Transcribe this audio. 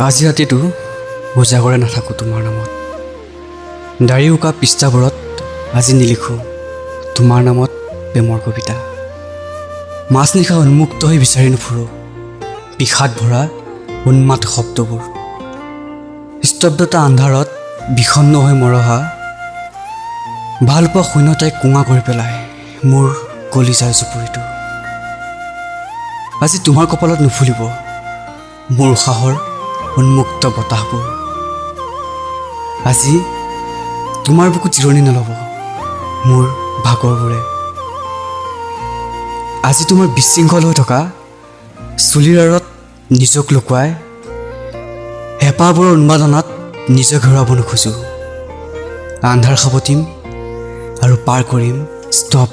আজি ৰাতিটো উজাগৰে নাথাকোঁ তোমাৰ নামত। দাড়ি উকা পৃষ্ঠাবোৰত আজি নিলিখোঁ তোমাৰ নামত প্ৰেমৰ কবিতা। মাজনিশা উন্মুক্ত হৈ বিচাৰি নুফুৰোঁ বিষাদ ভৰা উন্মাদ শব্দবোৰ। স্তব্ধতা আন্ধাৰত বিষণ্ণ হৈ মৰহা ভালপোৱা শূন্যতাই কোঙা কৰি পেলায় মোৰ কলিজাৰ জুপুৰিটো। আজি তোমাৰ কপালত নুফুলিব মোৰ উশাহৰ উন্মুক্ত বতাহবোৰ। আজি তোমাৰ বুকুত জিৰণি নল'ব মোৰ ভাগৰবোৰে। আজি তোমাৰ বিশৃংখল হৈ থকা চুলিৰ আঁৰত নিজক লুকুৱাই হেঁপাহবোৰৰ উন্মাদনাত নিজক হেৰুৱাব নোখোজোঁ। আন্ধাৰ সাৱটিম আৰু পাৰ কৰিম স্তব্ধ